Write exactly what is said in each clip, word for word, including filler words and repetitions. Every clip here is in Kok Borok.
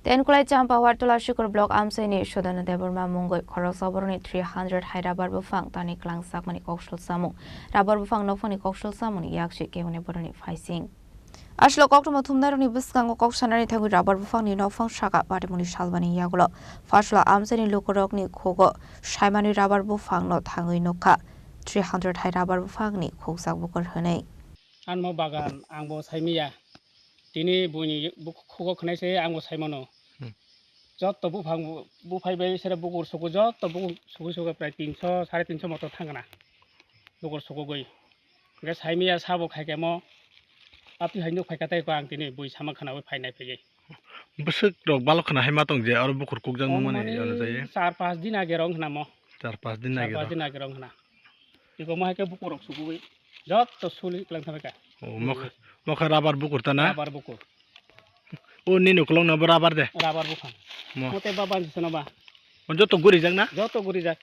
Tenkolai Champahartola Shikor Block amchaini Sudana Debbarma mungwi khoroksa borokni three hundred hai rubber buphang tani kwlangjakmani koksul samung. Rubber buphang nokphangni koksul samungni yaksi keboni borokni phaising. Aswk koktwma thumnairokni bwskango kok sanani thangwi rubber buphangni nokphang saka patimungni salbani yagulo Phasla amchaini lukurokni khugo saimani rubber buphangno thangwi nukha three hundred hai rubber buphangni khukjak bukur hwnwi. Anmo bagan angbo saimiya. Tini buini buk-, khugo khwnai se angbo saimano. Hmm. Jotto buphang bu-, buphai bai sere bukur suku jotto bukur suku suku prai tinso, sare tinso moto thangna. Bukur sukugwi. Hwnkhe saimiya sabo khaikhe mo. Apni hai nuk phaikha tei ko ang tini bui sama khwnawi phainai phaiwi. Bwswk rok balok khwna hai ma tong je oro bukur kukjak nukmani Omoni ano jai. Char pas din age rong khna mo. Char pas din Char age pas rong. Din age rong khna. Iko mo hai khe bukur rok sugui. Jotto suli klang thabai ka. O mokha, mokha rubber bukur ta na? Rubber bukur. O nini ukulok no bo rubber de? Rubber buphang. Mo. Mote ba bansi sano ba. O joto guri jak na? Joto guri jak.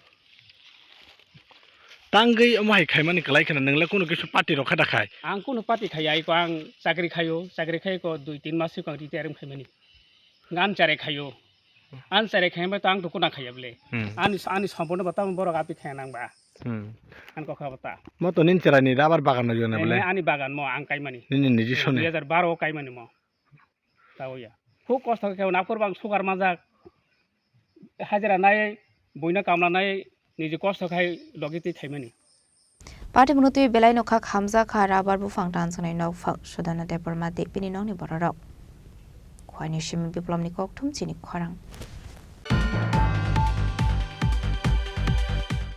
Tangwi omo hai khaimani kwlai kheno, nwngle kunu kisu party rok kha da khai? Ang kunu party khaiya, iko ang chakri khaio, chakri khai ko dui tin mas iko ang retire wng khaimani. Ang chare khaio. Ang chare khaimani to ang to kuna khaiya bole. Hmm. Ani, ani sompono bata borok api khaya nang ba. Hmm. Ang kokha bata. Mo to nin chara ni rubber bagan no jona bole? Eh, ani bagan mo ang kaimani. Nini niji sone? Dui hajar baro o kaimani mo. Tao ya. Khub kosto khe naphur bang sugar manjak. Hajira nai, buino kamla nai, niji kosto khai logi twi khaimani. Patimungno twi belai no kha khamjak kha rubber buphang tanjaknai nokphang Sudana Debbarma tei bini nokni bororok. Khwaini simi Biplomni kokthum chini khorang.